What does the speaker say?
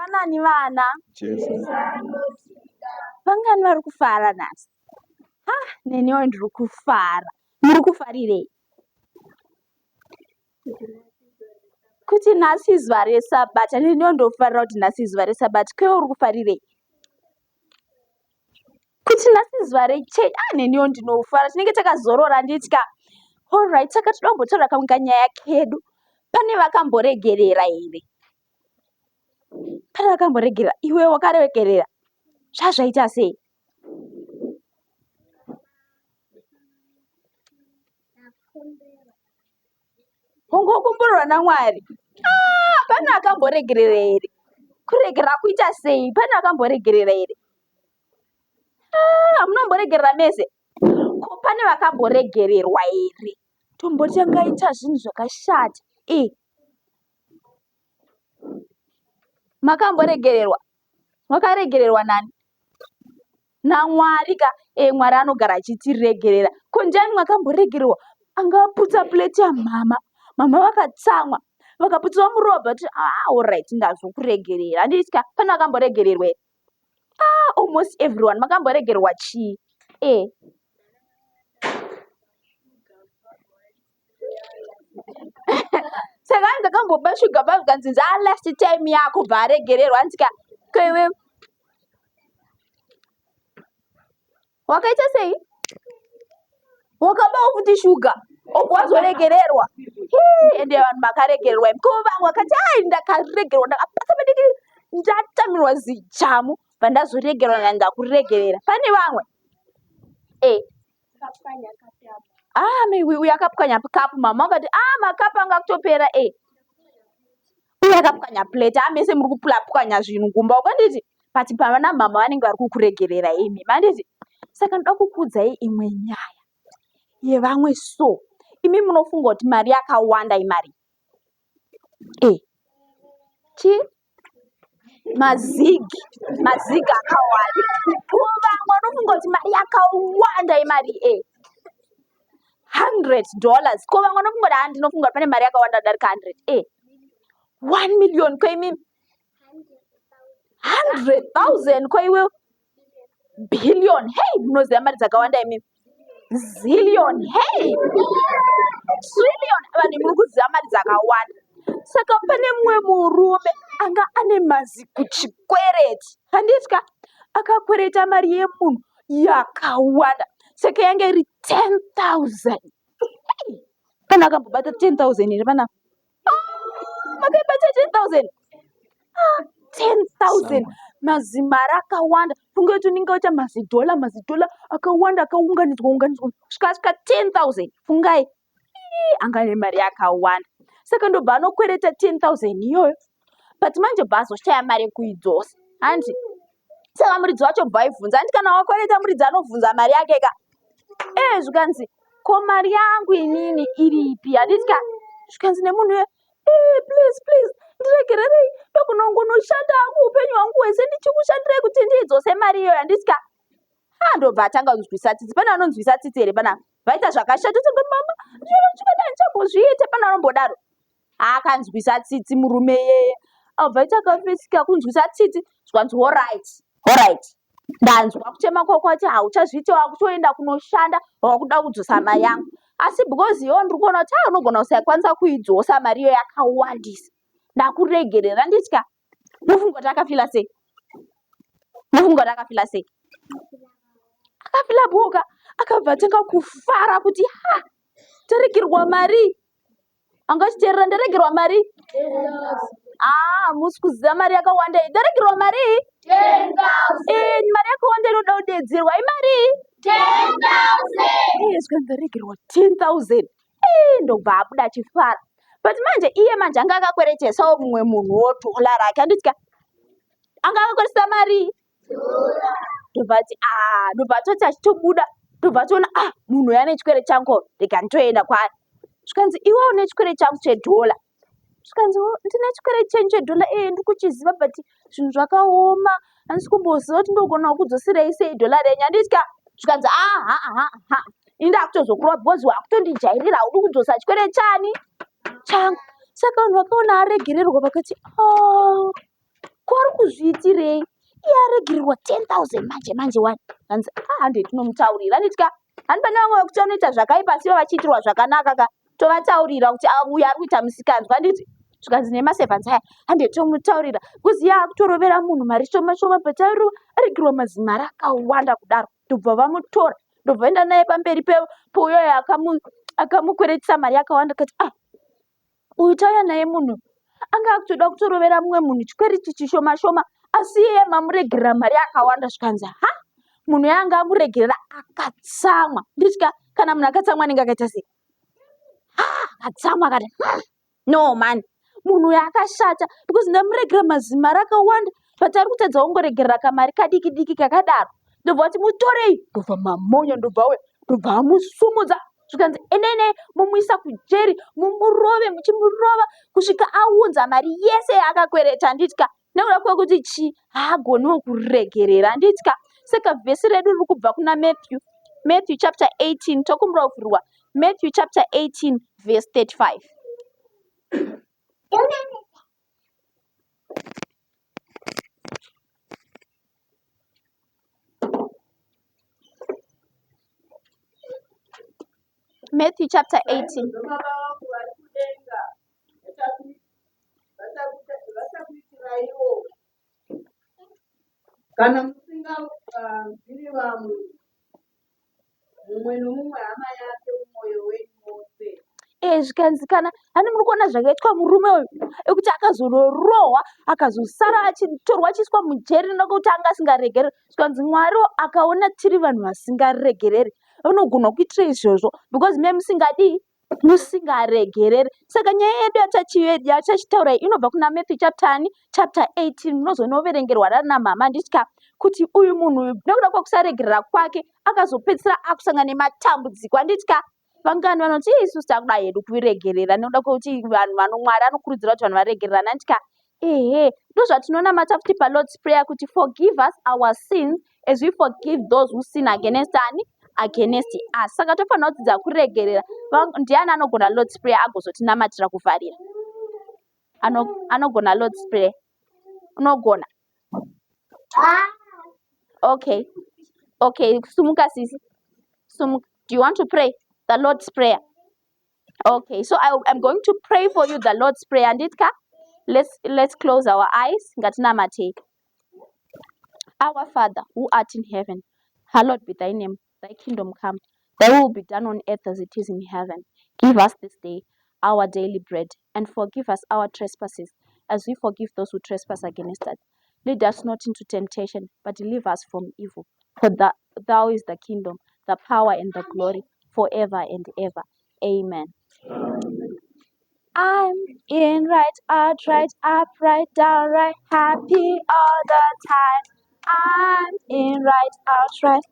Mangwanani vana. Jesu. Vangani vari kufara nhasi? Ha, neniwo ndiri kufara. Muri kufarirei? Kuti nhasi izuva resabata. Neniwo ndofarira kuti nhasi izuva resabata. Kwewe uri kufarirei? Kuti nhasi izuva rechechi. Ah, neniwo ndinofara. Tinenge takazorora handiti ka? Alright, saka toda kumbotaura kamwe kanyaya kedu. Pane vakamboregerera here? Pane vakamboregerera? Iwe wakaregerera? Zvazvaita sei? Ungokumburwa naMwari. Ah, pane akamboregerera here? Kuregerera kuita sei? Pane akamboregerera here? Ah, munomboregerera mese? Ko pane vakamboregererwa here? Tomboti angaita zvinhu zvakashata. Eh. Makamboregererwa? Wakaregererwa nani? NaMwari ka. E, Mwari anogara achitiregerera. Ko ndiani wakamboregererwa? Anga aputsa plate yamama. Mama vakatsamwa. Vakaputsa vamurova but ah, alright ndazokuregerera. Handiti ka pane akamboregererwa here? Ah, almost everyone makamboregererwa chii? E. Saka hanzi akamboba shuga ba zvikanzi ah, last time yako bva aregererwa hanzi ka ko iwe wakaita sei wakabawo futi shuga obva wazoregererwa ende vanhu makaregererwa imi ko vamwe vakati ai ndakaregererwa ndakapasa padiki ndatamirwa zijamu bva ndazoregererwa ndakuregerera pane vamwe e eh. Ah, mai uyu akapwanya kapu mama vakati ah makapu anga kutopera e uyu akapwanya plate ah mese muri kupwanya zvinhu kumba uko handiti but pavana mama vanenge vari kukuregerera imi manditi saka ndoda kukuudzai imwe nyaya yevamwe so imi munofunga kuti mari yakawanda imari e chii Mazig, mazig akawanda. Ko vamwe vanofunga kuti mari yakawanda imari e $100. Ko vamwe vanofunga kuti haa ndinofunga kuti pane mari yakawanda kudarika 100 e 1 million ko imimi 100,000 ko iwewe billion hey munoziva mari dzakawanda imimi zillion hey trillion vanhu muri kuziva mari dzakawanda saka pane mumwe murume anga ane mazikuchikwereti handitya akakwereta mari yemunhu yakawanda saka yange iri 10000 hey! kana akambobata 10000 here panapa Ah, makaibata 10000 Ah, 10000 mazimari akawanda funga kuti unenge waita mazidhola mazidhola akawanda akaunganidzwa unganidzwa kusvika asvika 10000 fungai Ii, anga ane mari yakawanda saka ndobva anokwereta 10000 iyoyo but manje bva azoshaya mari yekuidzosa hanti saka muridzi wacho bva aibvunza hanti kana wakwereta muridzi anobvunza mari yake ka ee zvikanzi ko mari yangu inini iripi handiti ka zvikanzi nemunhu uye ee please please ndiregererei ndokunongonoshanda hangu upenyu hwangu hwese ndichikushandirai kuti ndiidzose mari iyoyo handiti ka ha ndobva atanga kunzwisa tsitsi pane anonzwisa tsitsi here panapa vaita zvakashata tanga mama chikadai ndichambozviita pane anombodaro akanzwisa tsitsi murume iyeye abva aita kafesi kakunzwisa tsitsi zvikanzi horit horit ndanzwa kuchema kwako ati hauchazviite wakutoenda kunoshanda wakuda kudzosa mari yangu asi because iwo ndiri kuona kuti a unogona kusaikwanisa kuidzosa mari iyo yakawandisa ndakuregerera nditya mufunga kuti akafila sei mufunga kuti akafila sei akafila boka akabva atanga kufara kuti ha taregerwa mari anga achiteerera ndaregerwa mari ah musi kuziva mari yakawanda iyi ndaregerwa mari eh, mari yakawanda inoda kudedzerwa imari eh, svika ndaregerwa 10000 eh, ndobva abuda achifara but manje iye manje anga akakweretesawo mumwe munhu wodhola rake anditya anga akakweretesa mari ndobva ati ah ndobva atoti achitobuda ndobva atoona ah munhu uyo ane chikwere changu rega nditoenda kwaari zvikanzi iwe une chikwere changu chedhola zvikanzi oh, ndine chikwere chenyu chedhola ee ndiri kuchiziva but zvinhu zvakaoma handisi kumboziva kuti ndogona kudzoserei sei dhola renyu handitya zvikanzi ah ha ha ha ini ndakutozokurova because wakutondijairira haudi kudzosa chikwere chani changu saka vanhu vakaona aregererwa vakati ah, kwari kuzviitirei iye aregererwa 10000 manje manje wani hanzi ah hande tinomutaurira anditya handi pane vamwe vekuti vanoita zvakaipa asi ivo vachiitirwa zvakanaka ka tovataurira kuti ah, uyu ari kuita musikanzwa handiti zvikanzi nemaservants aya hande tomutaurira bcause iye akutorovera munhu mari shoma shoma but aregerwa mazimari akawanda kudaro ndobva vamutora ndobva vaenda naye pamberi peuyoyo akamukweretisa mari yakawanda kati ah uyu tauya naye munhu anga akutoda kutorovera mumwe munhu chikwereti chishoma shoma asi iye mamuregerera mari yakawanda zvikanzi ha munhu yanga amuregerera akatsamwa nditya kana munhu akatsamwa anenge akaita sei ha akatsamwa akati hmm, no man munhu uyu akashata because ndamuregerera mazimari akawanda but ari kutadza kungoregerera kamari kadiki diki kakadaro ndobva vati mutorei ndobva mamonya ndobva auya ndobva amusumudza zvikanzi enene mumuisa kujeri mumurove muchimurova kusvika aunza mari yese yaakakwereta handitya nekuda kwekuti chii haagoniwo kuregerera handitya saka vhesi redu riri kubva kuna matthew matthew chapter 18 tokumbira kuvhurirwa matthew chapter 18 verse 35 Matthew chapter 18. Kana musinganzwiri vamwe mumwe nomumwe hama yake mumwoyo wenyu wose. Eh, zvikanzi kana hani muri kuona zvakaitwa murume uyu ekuti akazonorohwa akazosara achitorwa achiiswa mujeri nekuti anga asingaregereri zvikanzi mwari akaona tiri vanhu vasingaregereri vanogona kuitira izvozvo because me musingadii musingaregereri saka nyaya yedu yatachitaura iyi inobva kuna Matthew chapter ani chapter 18 munozonoverengerwa nana mama nditya kuti uyu munhu uyu nekuda kwekusaregerera kwake akazopedzisira akusangana nematambudziko anditya vangani vanoti isusu takuda hedu kuregerera nekuda kwekuti vanhu vano mwari anokurudzira kuti vanhu varegererana anditya ehe ndozvatinonamata futi palords prayer kuti forgive us our sins as we forgive those who sin against ani against us saka tofanira kudzidza kuregerera ndiani anogona lords prayer agozotinamatira kuvharira anogona lords prayer unogona okay okay sumuka sisi sumuka do you want to pray the lord's prayer Okay, so I, I'm going to pray for you the Lord's Prayer. Anditka, let's, let's close our eyes. Ngatinamate. Our Father, who art in heaven, hallowed be thy name. Thy kingdom come. Thy will be done on earth as it is in heaven. Give us this day our daily bread, and forgive us our trespasses, as we forgive those who trespass against us. Lead us not into temptation, but deliver us from evil. For the, thou is the kingdom, the power, and the glory, forever and ever. Amen. I'm in right, out, right, up, right, down, right, happy all the time. I'm in right, out, right.